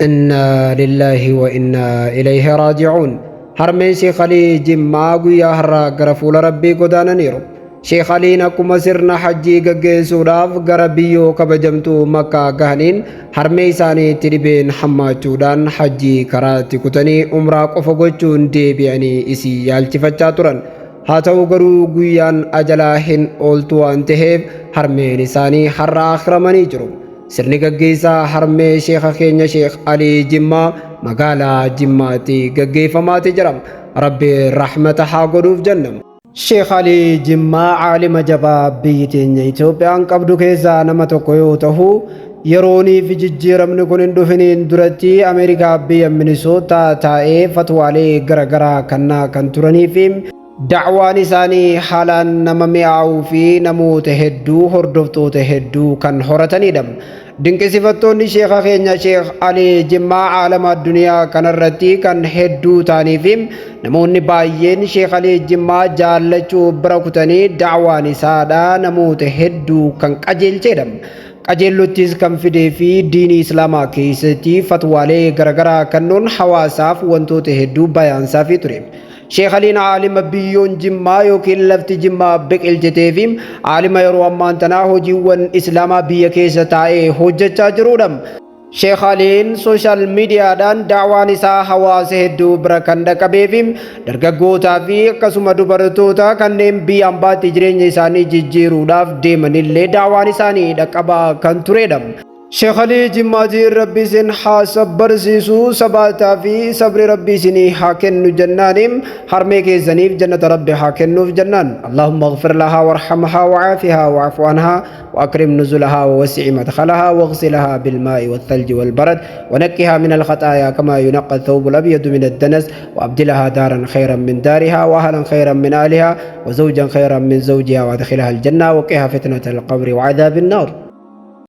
Innaa lillaahi wa innaa ilayhi raaji'uun. Harmeen Sheekh Alii Jimmaa guyyaa har'aa gara fuula Rabbii godaananiiru. Sheekh Aliin akkuma sirna hajjii gaggeessuudhaaf gara biyyoo kabajamtuu Makkaa gahaniin harmee isaaniitti dhibeen hammaachuudhaan hajjii karaatti kutanii umraa qofa gochuun deebi'anii isii yaalchifachaa turan. Haa ta'u garuu guyyaan ajalaa hin ooltu waan ta'eef harmeen isaanii har'a akhiramanii jiru. Sirni gaggeessaa harmee sheekha keenya Sheekh Alii Jimmaa magaalaa Jimmaatti gaggeeffamaati jira. Rabbi rahmata haa godhuuf jenna. Sheekh Alii Jimmaa caalima jabaa biyyi teenya Itoophiyaan qabdu keessaa nama tokko yoo tahu, yeroonii fi jijjiiramni kun hin dhufiniin duratti Ameerikaa biyya Minisootaa taa'ee fatwaalee garagaraa kannaa kan turanii fi Da'waan isaanii haalaan nama mi'aawuu fi namoota hedduu hordoftoota hedduu kan horataniidha. Dinqisifattoonni sheekha keenya Sheekh Alii Jimmaa aalama addunyaa kanarratti kan hedduu ta'anii fi namoonni baay'een Sheekh Alii Jimmaa jaallachuu bira kutanii da'waan isaadha namoota hedduu kan qajeelcheedha. Qajeellottis kan fidee fi diinii Islaamaa keessatti fatwaalee garagaraa kennuun hawaasaaf wantoota hedduu bayaansaafii ture. Sheekh Aliin aalima biyyoon Jimmaa yookiin lafti Jimmaa biqilchitee fi aalima yeroo ammaan tanaa hojiiwwan Islaamaa biyya keessa taa'ee hojjechaa jiruudha. Sheekh Aliin sooshaal miidiyaadhaan da'waan isaa hawaasa hedduu bira kan dhaqqabee fi dargaggootaa fi akkasuma dubartoota kanneen biyya ambaatti jireenya isaanii jijjiiruudhaaf deemanillee da'waan isaanii dhaqqabaa kan turedha. Sheekh Alii Jimmaatiin Rabbi isin haa sabbarsiisu, sabaataa fi sabri Rabbi isinii haa kennu jennaani, harmee keessaniif jannata Rabbi haa kennuuf jennaan. Allahumma ighfir lahaa warhamhaa wa'aafihaa wa'fu anhaa وأكرم نزلها ووسع مدخلها واغسلها بالماء والثلج والبرد ونقها من الخطايا كما ينقى الثوب الأبيض من الدنس وأبدلها دارا خيرا من دارها وأهلا خيرا من أهلها وزوجا خيرا من زوجها وأدخلها الجنة وقها فتنة القبر وعذاب النار.